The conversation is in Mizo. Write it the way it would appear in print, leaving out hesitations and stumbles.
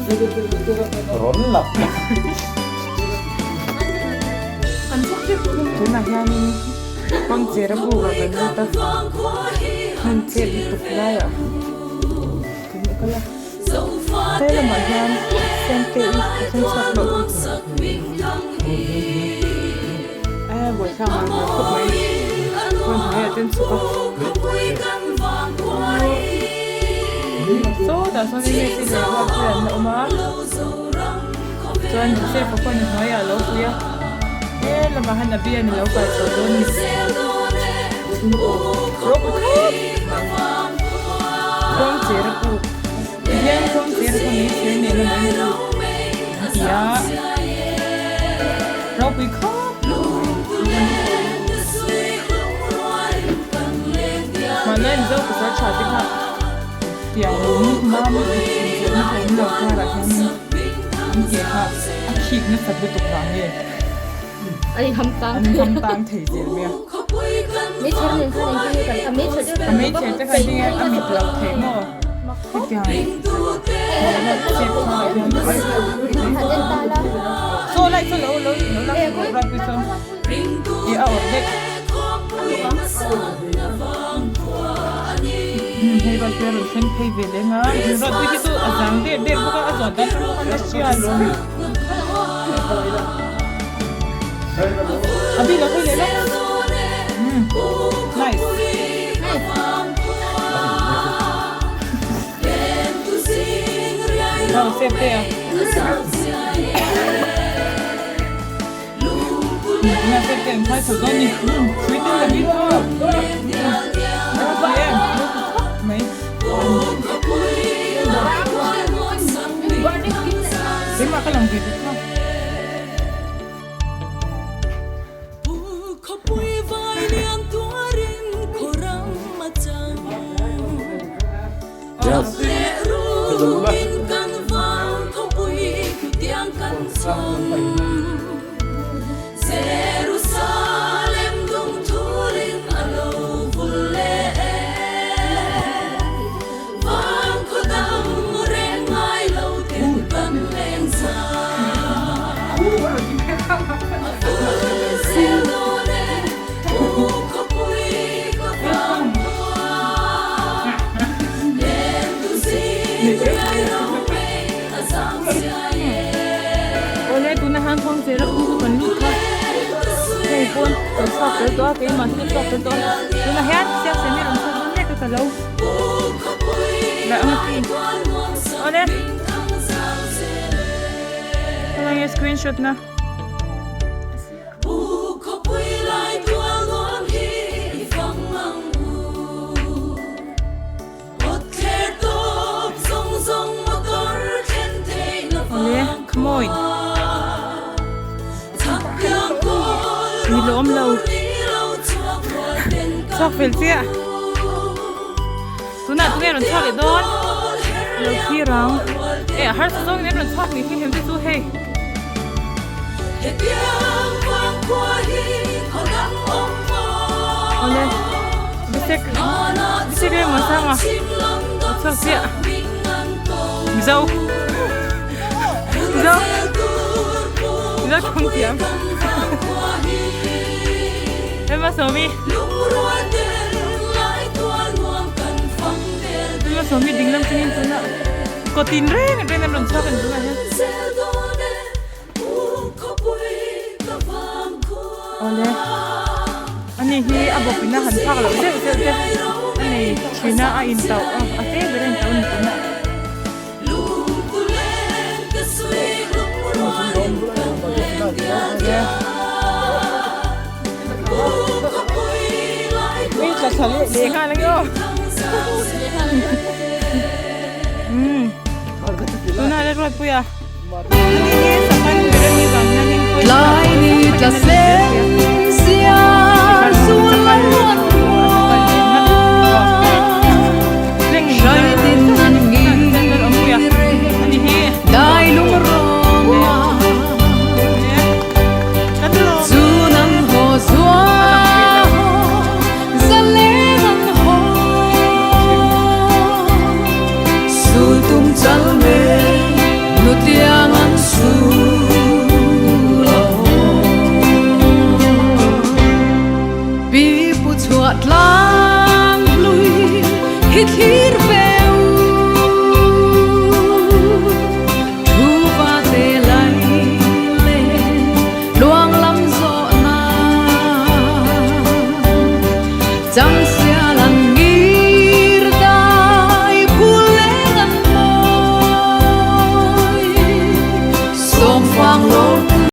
Rawn la. Tunah hianin kawngchera bukah kan lut a, hmun chep lutuk laiah kan kal a, he lamah hian Sente i a thleng chhuak loh a buaithlak mar mar khawp mai hmun hnuaiah te an chhuk a. Sawtah sawn eng nge thil leh ruat te an la awm a chuan Joseph-a pawh ni hnuaiah a lo pui a he lamah hian a bian a lo kal chho dawn a ni rawk khawp kawngcher a puk tihian kawngcher kha meichher nen a mai an ti a ropui khawp Mahni Mizo pasal tha te kha tiang lung mam inchhirna pawh awm lo karah hianin an ke kha a khik nasat lutuk vang nge an inham tang an inham tang thei zel mai a. A meichher te kha engtin nge a mit loh theih maw hetiang chep kharah hian saw lai saw lo lo lo la rat saw ih a awrh daih. Hei ruat pui a rawn thleng phei ve leng a, ruat pui hi chu a zang der der bawk a, a zawh dan pawh a hria alawm. A bik a hawi leh lawk. Nice. Wow, save te a. Na save te an phai chho dawn ni. Sweet in la bik aw. Ropui em, ropui khawp mai. Keimah ka lang ve bawk kha. Awle tuna han khawng zel a khu chu kan lut kha hei pawn kan chhuak tel tawh a keimah chu ka chhuak tel tawh a tunah hian siaksen hi rawn chhuak dawn mek a ka lo lah ang a ti awle helai nge screenshot na. Awle come on ni lawm lo chhuak fel chiah tunah tunge rawn chhuak leh dawn lo thlir ang eh a harsa zawngin an rawn chhuak ni hi hem te chu hei. Awle bisek bisek em ang sang a a chhuak chiah mizo mizo mizo thawng thiam ema sawmi ema sawmi dinglam chungin tuna kawtin reng reng an rawn chhuak an tunah hian. Awle ani hi a bawk in a han phak loh zeuh zeuh te a nei thin a a in tauh a a te ber a in tauh a ni tunah. Mi tla thla leh leh nghal ang aw. Tunah le Ruatpuia. Changsialan.